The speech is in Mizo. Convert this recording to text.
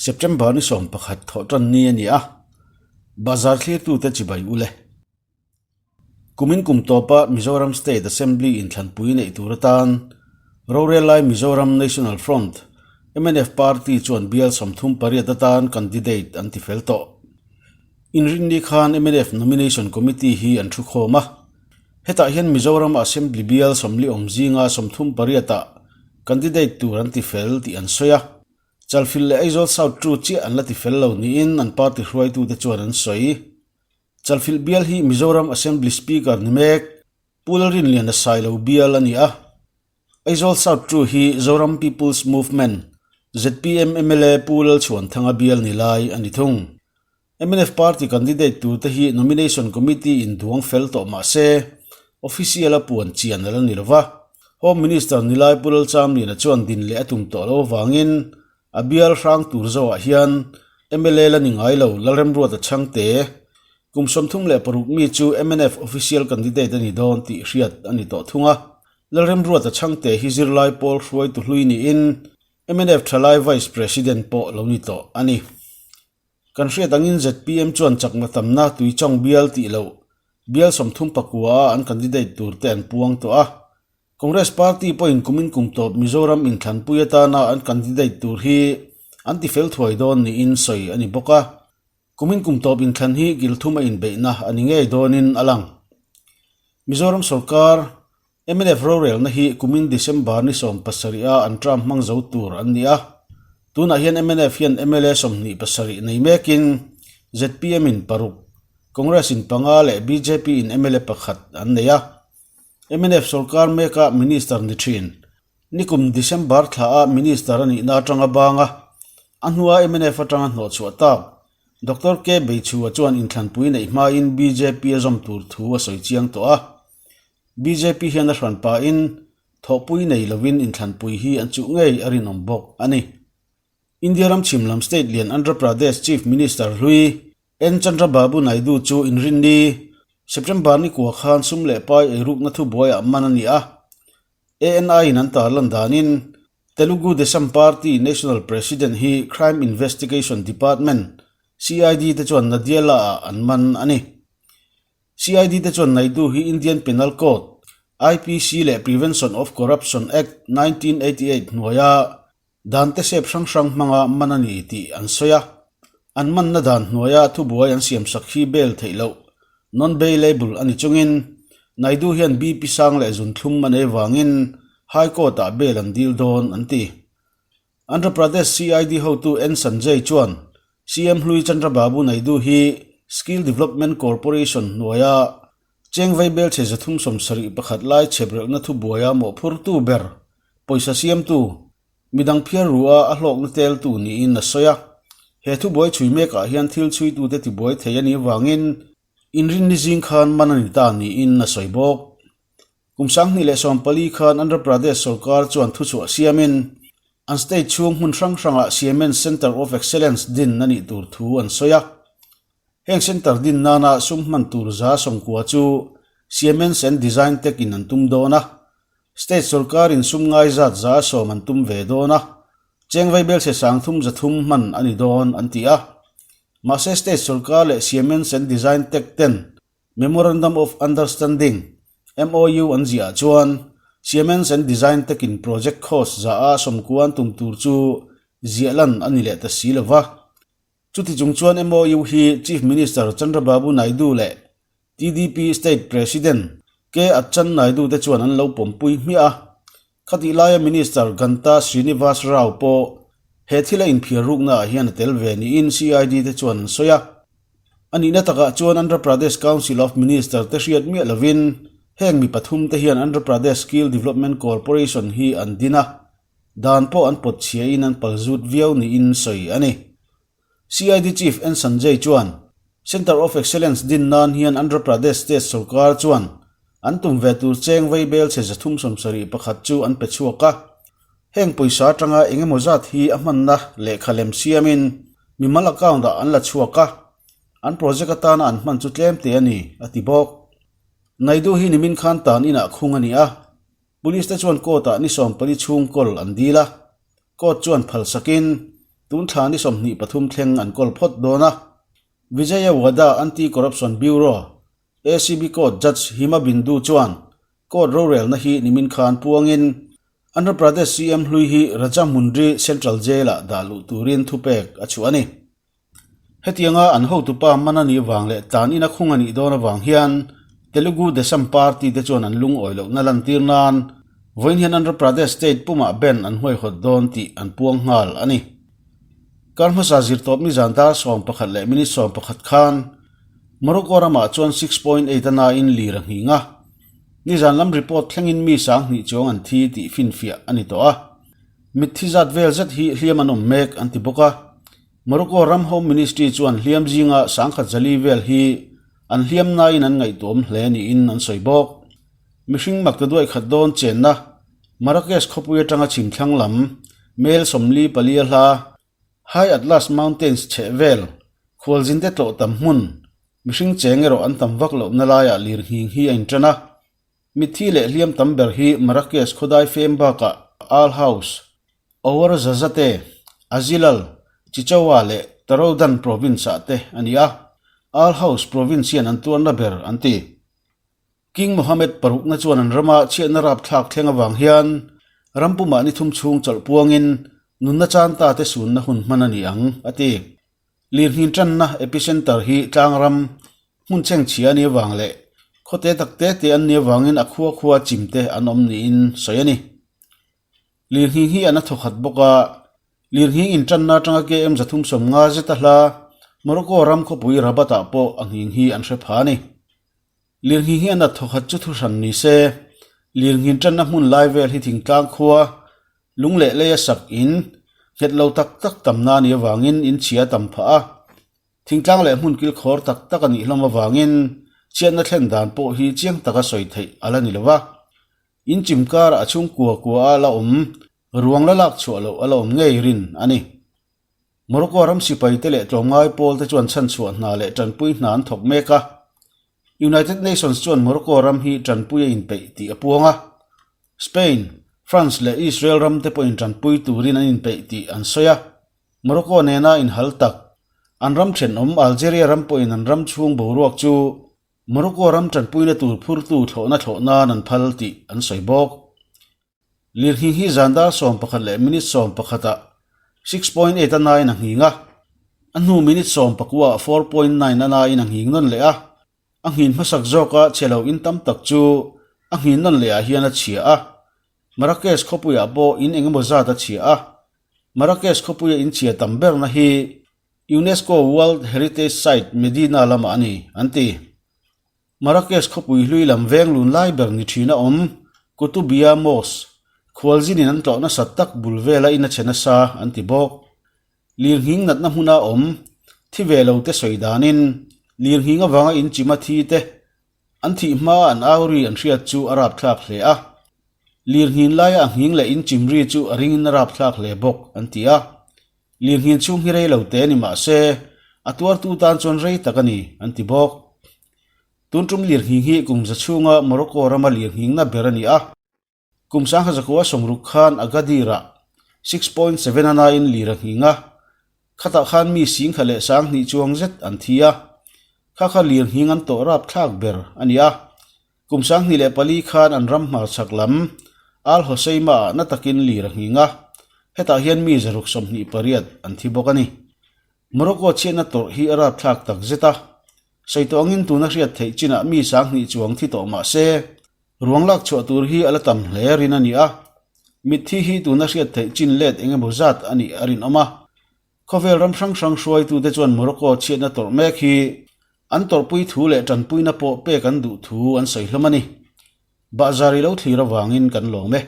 September ni 11 thawhtan ni a ni a, bazar thlirtute chibai ule. Kumin kum tawpa Mizoram State Assembly inthlanpui neih tur atan rorel lai Mizoram National Front, mnf, party chuan bial 38 atan candidate an ti fel tawh. Inrinni khan mnf Nomination Committee hi an thu khawm a, hetah hian Mizoram Assembly bial 40 awm zinga 38 ah candidate tur an ti fel tih an sawi a, Chalfilh leh Aizawl South two chiah an la ti fel lo niin an party hruaitute chuan an sawi. Chalfilh bial hi Mizoram Assembly Speaker ni mek Pu Lalrinliana Sailo bial a ni a. Aizawl South two hi Zoram People's Movement, zpm, mla Pu Lalchhuanthanga bial ni lai a ni thung. Mnf party candidate turte hi Nomination Committee in duang fel tawh mah se, official a puan chian a la ni lo va. Home Minister ni lai Pu Lalchamliana chuan din leh a tum tawh lo avangin a bial hrang tur zoah hian mla la ni ngai lo Lalremruata Chhangte kum 36 mi chu mnf official candidate a ni dawn tih hriat a ni tawh thung a. Lalremruata Chhangte hi zirlai pawl hruaitu hlui niin mnf thalai Vice President pawh lo ni tawh a ni. Kan hriat angin zpm chuan chakna tamna Tuichawng bial tih loh bial 39 a an candidate tur te an puang tawh a. Congress party pawhin kumin kum tawp Mizoram inthlanpui atana an candidate tur hi an ti fel thuai dawn niin sawi a ni bawk a. Kumin kum tawp inthlan hi kil thum a inbeihna a ni ngei dawnin a lang. Mizoram sorkar Mnf rorelna hi kumin December ni 17 a an term hmang zo tur an ni a. Tunah hian mnf hian mla 27 nei mekin zpm in paruk, Congress in panga leh bjp in mla pakhat an nei a. Mnf sorkar meka minister ni thin. Nikum December thla a minister a nihna atanga banga a hnua mnf atanga hnawhchhuah tak Doctor K Beichhua chuan inthlanpui neih hmain bjp a zawm tur thu a sawi chiang tawh a. Bjp hian a hran pahin thawhpui nei lovin inthlanpui hi an chuh ngei a rinawm bawk a ni. India ram chhim lam state lian Andhra Pradesh Chief Minister hlui N Chandrababu Naidu chu inrinni September ni kua khan sum leh pai eirukna thubuaiah man a ni a. ANI in an tarlan danin Telugu Desam Party National President hi Crime Investigation Department, CID, te chuan Nadiala-ah an man a ni. CID te chuan Naidu hi Indian Penal Code, IPC, leh Prevention of Corruption Act, 1988 hnuaia dan te sep hrang hrang hmanga man a ni tih an sawi a. An manna dan hnuaia thubuai an siamsak hi bail theih loh, non-bailable, a ni chungin Naidu hian BP sang leh zunthlum a nei vangin High Court-ah bail an dil dawn an ti. Andhra Pradesh CID hotu N Sanjay chuan CM hlui Chandrababu Naidu hi Skill Development Corporation hnuaia cheng vaibel chhe 371 lai chheprelhna thubuaia mawhphurtu ber pawisa siamtu midang phiar ru a a hlawkna teltu niin a sawi a. He thubuai chhui mekah hian thil chhuitute tibuai thei a nih avangin inrinni zing khan man a ni ta niin a sawi bawk. Kum 2014 khan Andhra Pradesh sorkar chuan thuchhuah siamin an state chhung hmun hrang hrangah Siemens Centre of Excellence din a nih tur thu an sawi a. Heng centre din nana sum hman tur 90% chu Siemens and Design Tech in an tum dawn a. State sorkarin sum ngai zat 10% an tum ve dawn a. Cheng vaibel chhe 300 hman a ni dawn an ti a. Mahse state sorkar leh Siemens and Design Tech ten Memorandum of Understanding, MOU, an ziah chuan Siemens and Design Tech in project cost 90% an tum tur chu ziah lan a ni leh ta si lo va. Chuti chung chuan MOU hi Chief Minister Chandrababu Naidu leh TDP State President K Atchan Naidu te chuan an lo pawmpui hmiah a. Khatih laia Minister Ganta Srinivas Rao pawh he thila inphiar ruknaah hian a tel ve niin CID te chuan an sawi a. A nihna takah chuan Andhra Pradesh Council of Minister te hriat miah lovin heng mi pathum te hian Andhra Pradesh Skill Development Corporation hi an din a, dan pawh an pawt chhiain an pal zut viau niin sawi a ni. CID Chief N Sanjay chuan Centre of Excellence din nan hian Andhra Pradesh State sorkar chuan an tum ve tur cheng vaibel chhe 371 chu an pe chhuak a. Heng pawisa atanga eng emaw zat hi a hmanna lehkha lem siamin mimal account ah an la chhuak a, an project atana an hman chu tlem te a ni, a ti bawk. Naidu hi nimin khan tan inah khung a ni a, police te chuan court ah ni 14 chhung kawl an dil a, court chuan phal sakin. Tun thla ni 23 thleng an kawl phawt dawn a. Vijayawada Anti-Corruption Bureau, ACB Court Judge Hima Bindu chuan court rorelna hi nimin khan puangin Andhra Pradesh CM hlui hi Rajahmundry Central Jail-ah dah luh turin thupek a chhuah a ni. Hetianga an hotupa man a nih vang leh tlan ina khung a nih dawn avang hian Telugu Desam Party te chuan an lungawi lohna lantir nan vawiin hian Andhra Pradesh state pumah ban an huaihawt dawn tih an puang nghal a ni. Kar hmasa zirtawp nizan dar 11 leh minute 11 khan Morocco ramah chuan 6.8 a nain lir a nghing a, nizan lam report thlengin mi 2000 chuang an thi tih finfiah a ni tawh a. Mitthi zat vel zet hi hliam an awm mek an ti bawk a. Morocco ram Home Ministry chuan hliam zinga 10,000 zali vel hi an hliam nain an ngaihtuahawm hle niin an sawi bawk. Mihring makta duai khat dawn chenna Marrakesh khawpui atanga chhimthlang lam mel 44 a hla High Atlas Mountains chheh vel khualzinte tlawh tam hmun mihring cheng erawh an tam vak lohna laiah lirnghing hi a intan a. Mitthi leh hliam tam ber hi Marrakesh khawdai fem bakah Al Haouz, Ouarzazate, Azilal, Chichaoua leh Taroudan province-ah te a ni a, Al Haouz province hian an tuarna ber an ti. King Mohammed parukna chuan an rama chhiatna rapthlak thleng avang hian ram pumah ni thum chhung chawlh puangin nunna chan ta te sunna hun hman a ni ang, a ti. Lirnghin tanna epicenter hi tlangram hmun chhengchhia a nih avang leh khawte tak te te an nih avangin a khua khua chim te an awm niin sawi a ni. Lirnghing hi an a thawkhat bawk a, lirnghing intanna atanga KM 350 zeta hla Morocco ram khawpui Rabat-ah pawh a nghing hi an hre pha a ni. Lirnghing hi an a thawkhat chu thuhran ni se, lirnghin tanna hmun lai vel hi thingtlang khua lung leh leia sak in nghet lo tak tak tamna a nih avangin in chhia tam phah a, thingtlang leh hmun kilkhawr tak tak a nih hlawm avangin chhiatna thlen dan pawh hi chiang taka sawi theih a la ni lo va. In chim karah a chhungkua kua a la awm, ruang la lak chhuah loh a la awm ngei rin a ni. Morocco ram sipai te leh tlawmngai pawl te chuan chhanchhuah hna leh tanpui hna an thawk mek a. United Nations chuan Morocco ram hi tanpui a inpeih tih a puang a. Spain, France leh Israel ram te pawhin tanpui turin an inpeih tih an sawi a. Morocco nena inhal tak, an ram thenawm Algeria ram pawhin an ram chhung boruak chu Morocco ram tanpuina tur phurtu thlawhna thlawh nan an phal tih an sawi bawk. Lirnghing hi zan dar 11 leh minute 11 ah 6.8 a nain a nghing a, a hnu minute 19 ah 4.9 a nain a nghing nawn leh a, a nghin hmasak zawka chhe lo in tam tak chu a nghin nawn leh ah hian a chhia a. Marrakesh khawpuiah pawh in eng emaw zat a chhia a, Marrakesh khawpuia in chhia tam berna hi UNESCO World Heritage Site Medina lamah a ni, an ti. Marrakesh khawpui hlui lam veng lun lai ber ni thin a awm, Koutoubia Mosque, khualzinin an tlawh nasat tak bul vela in a che nasa, an ti bawk. Lirnghing natna hmuna awm, thi ve lo te sawi danin, lirnghing avanga in chima thi te, an thih hmaa an au ri an hriat chu a rapthlak hle a. Lirnghin laia a nghing leh in chim ri chu a ringin a rapthlak hle bawk, an ti a. Lirnghin chhung hi rei lo te ni mah se, a tuartu tan chuan rei tak a ni, an ti bawk. Tun tum lirnghing hi kum za chhunga Morocco rama lirnghingna ber a ni a. Kum sangha zakua sawmruk khan Agadir-ah 6.7 a nain lir a nghing a, khatah khan mi singkha leh 2000 chuang zet an thi a. Kha kha lirnghing an tawh rapthlak ber a ni a. Kum 2004 khan an ram hmarchhak lam Al Hoceima-ah na takin lir a nghing a, hetah hian mi 628 an thi bawk a ni. Morocco chhiatna tawrh hi a rapthlak tak zet a, sawi tawh angin tuna hriat theih chinah mi 2000 chuang thi tawh mah se, ruang lak chhuah tur hi a la tam hle rin a ni a, mitthi hi tuna hriat theih chin let eng emaw zat a nih a rinawm a. Khawvel ram hrang hrang hruaitute chuan Morocco chhiatna tawrh mek hi an tawrhpui thu leh tanpuina pawh pek an duh thu an sawi hlawm a ni. Bahzar i lo thlir avangin kan lawm e.